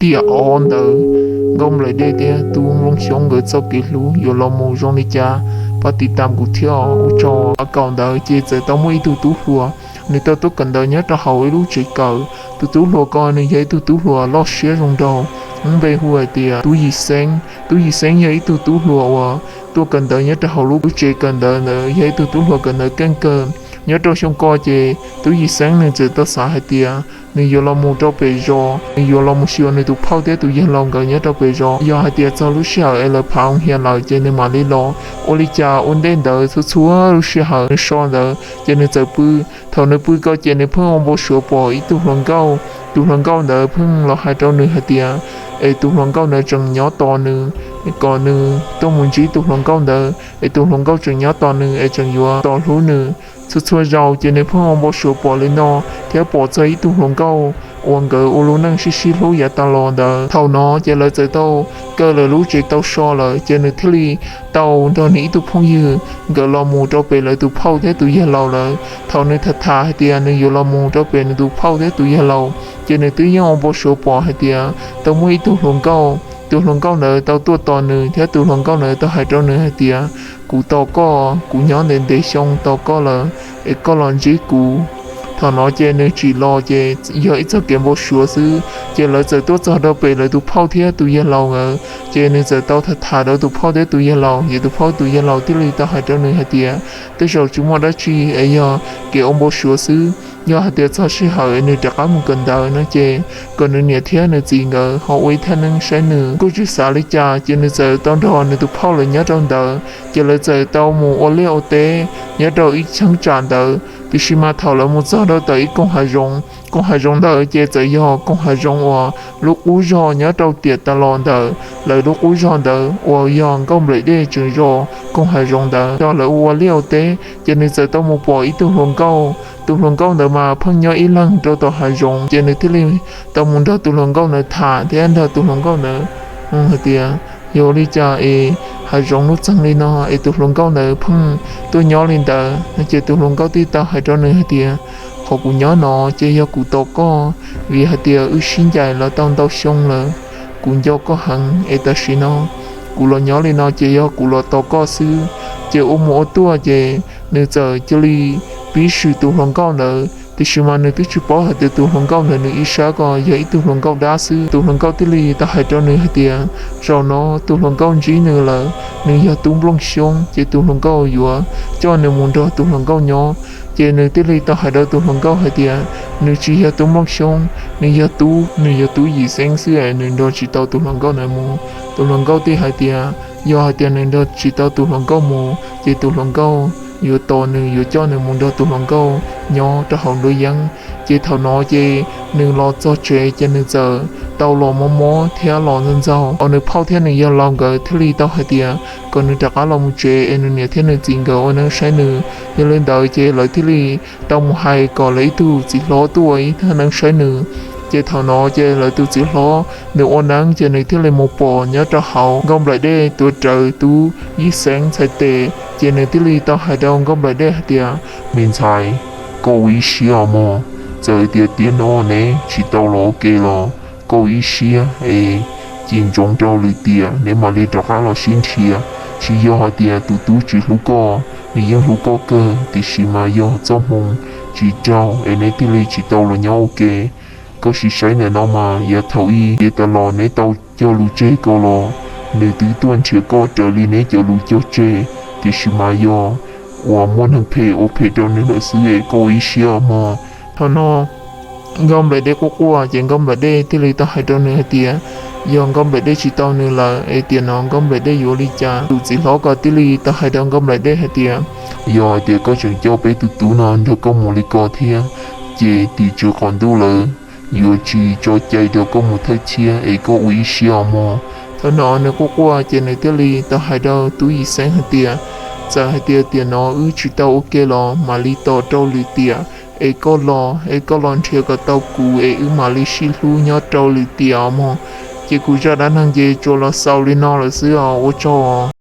tiam ob ntawd Nkauj Nplaim Dej thiab Tub Nplooj Xyoob nkawd txoj kev hlub yuav los mus zoo li cas, pab tiv tam kuv thiab. Ua tsaug. Kaum ntawd ces txawm tau muaj ib tug tub hluas, nws tau tuaj kawm ntawv nyob rau hauv ib lub tsev kawm. Tus tub hluas ko nws yog ib tug tub hluas loj siab zoo nraug, npe hu hais tias Tub Yim Xeeb. Tub Yim Xeeb yog ib tug tub hluas uas tuaj kawm ntawv nyob rau hauv lub tsev kawm ntawv ntawd, yog ib tug tub hluas kawm ntawv keej kawg. Nyob rau xyoo ko ces Tub Yim Xeeb nws txawm tau xav hais tias nws yuav los mus rau pem zos, nws yuav los mus xyuas nws tus phauj thiab tus yawg laus nkawd nyob rau pem zos. Yog hais tias txog lub sij hawm es lawv phav hoo hias lawm ces nws mam li los. Ua li cas ua ntej ntawd txhua txhua lub sij hawm nws so ntawd ces nws txawm pw. Thaum nws pw ko ces nws pheej ua npau suav pom ib tug hluas nkauj. Tus hluas nkauj ntawd pheej los hais rau nws hais tias es tus hluas nkauj ntawd tseem nyob tos nws, kom nws tuaj mus ntsib tus hluas nkauj ntawd, es tus hluas nkauj tseem nyob tos nws es tseem yuav tos hlub nws. Txhua txhua zaus ces nws pheej ua npau suav pom li no thiab pom txog ib tug hluas nkauj uas nkawd ua lub neej sib sib hlub yav tas los ntawd. Thaum no ces lawv txawm tau kaw lawv lub tsev tau so lawm ces nws thiaj li tau nrog nws ib tug phooj ywg nkawd los mus rau pem lawv tus phauj thiab tus yawg laus lawm. Thaum nws tham tham hais tias nws yuav los mus rau pem nws tus phauj thiab tus yawg laus, ces nws twb yeej ua npau suav pom hais tias tau muaj ib tug hluas nkauj. Tus hluas nkauj ntawd tau tuaj tos nws thiab tus hluas nkauj ntawd tau hais rau nws hais tias, kuv tos koj, kuv nyob ntev ntev xyoo tos koj lawm, es koj los ntsib kuv. Thaum no ces nws tsim los ces yog ib txog kev npau suav xwb. Ces lawv txawm tuaj txog rau pem lawv tus phauj thiab tus yawg laus nkawd, ces nws txawm tau tham tham rau tus phauj thiab tus yawg laus, ces tus phauj tus yawg laus thiaj li tau hais rau nws hais tias, tej zaum tsis muaj dab tsi es yog kev ua npau suav xwb. Yog hais tias txog sij hawm nws rov qab mus kawm ntawv no ces kom nws niam thiab nws txiv nkawd ho ua ib thaj neeb saib nws. Kuj tsis xav li cas ces nws txawm tau nrog nws tus phauj lawv nyob rau ntawd, ces lawv txawm tau mus ua liaj ua teb nyob rau ib cheeb tsam ntawd. Tiam sis mas thaum lawv mus txog rau tom ib koog hav zoov, koog hav zoov ntawd ces txawm yog koog hav zoov uas lub qub zog nyob rau tiam tas los ntawd, lawv lub qub zog ntawd uas yog Nkauj Nplaim Dej tseem zov koog hav zoov ntawd. Thaum lawv ua liaj ua teb ces nws txawm tau mus pom ib tug hluas nkauj. Tus hluas nkauj ntawd mas pheej nyob ib leeg rau tom hav zoov, ces nws thiaj li tau mus nrog tus hluas nkauj ntawd tham thiab nrog tus hluas nkauj ntawd hais tias, yog li cas es hav zoov lub txeeg li no es tus hluas nkauj ntawd pheej tuaj nyob li ntawd no. Ces tus hluas nkauj thiaj tau hais rau nws hais tias, qhov kuv nyob no ces yog kuv tos koj, vim hais tias wb sib ncaim los tau ntau xyoo lawm. Kuv nco koj heev es tam sim no kuv los nyob li no ces yog kuv los tos koj xwb. Ces ua mus ua tuaj ces nws txawm cia li pib swm tus hluas nkauj ntawd, tiam sis mas nws twb tsis paub hais tias tus hluas nkauj ntawd nws ib sab ko yog ib tug hluas nkauj dab xwb. Tus hluas nkauj thiaj li tau hais rau nws hais tias, zaum no tus hluas nkauj ntsib nws lawm, nws yog Tub Nplooj Xyoob, ces tus hluas nkauj yuav coj nws mus nrog tus hluas nkauj nyob. Ces nws thiaj li tau hais rau tus hluas nkauj hais tias, nws tsis yog Tub Nplooj Xyoob, nws yog Tub, nws yog Tub Yim Xeeb xwb es nws nrog tsis tau tus hluas nkauj ntawd mus. Tus hluas nkauj thiaj hais tias, yog hais tias nws nrog tsis tau tus hluas nkauj mus ces tus hluas nkauj yuav tos nws, yuav coj nws mus nrog tus hluas nkauj nyob rau hauv nruab yeeb. Ces thaum no ces nws los txog tsev ces nws txawm tau los mob mob thiab los ntxaug ntxaug. Nws phauj thiab nws yawg laus nkawd thiaj li tau hais tias kom nws rov qab los mus tsev es nws niam thiab nws txiv nkawd ua neeb saib nws. Yog li ntawd ces lawv thiaj li tau mus hais kom lawv ib tug txiv hlob tuaj ua ib thaj neeb saib nws. Ces thaum no ces lawv tus txiv hlob nws ua neeb ces nws thiaj li mus pom nyob rau hauv Nkauj Nplaim Dej tuav rawv Tub Yim Xeeb txhais tes, ces nws thiaj li tau hais rau Nkauj Nplaim Dej hais tias, me ntxhais, koj ua ib siab mog, txawm tias tiam no neb tsis tau los ua ke los koj ua ib siab es cim ntsoov rau lwm tiam neb mam li rov qab los sib nrhiav. Tsis yog hais tias tus tub tsis hlub koj, nws yeej hlub koj kawg, tiam sis mas yog txoj hmoo tsis raug es neb thiaj li tsis tau los nyob ua ke. Koj sim saib ntawm no mas yav thaum ub ces tas los neb tau cog lus tseg ko los nws twb tuaj nrhiav koj raws li neb cov lus cog tseg, tiam sis mas yog uas muaj neeg phem ua phem rau nws lawm xwb es koj ua ib siab mog. Thaum no Nkauj Nplaim Dej quaj quaj ces Nkauj Nplaim Dej thiaj li tau hais rau nws hais tias, yog Nkauj Nplaim Dej tsis tau nws lawm es tiam no Nkauj Nplaim Dej yuav ua li cas? Tus txiv hlob ko thiaj li tau hais rau Nkauj Nplaim Dej hais tias, yog hais tias koj tseem coj peb tus tub no nrog koj mus li ko thiab, ces tim tswv qaum ntuj lawv yuav tsis tso cai rau koj mus thawj thiab es koj ua ib siab mog. Thaum no nws quaj quaj ces nws thiaj li tau hais rau Tub Yim Xeeb hais tias, txawm hais tias tiam no wb tsis tau ua ke los mam li tos rau lwm tiam es koj los, es koj los nrhiav kom tau kuv es wb mam li sib hlub nyob rau lwm tiam mog. Ces kuv zaj dab neeg ces tsuas los xaus li no lawm xwb os, ua tsaug.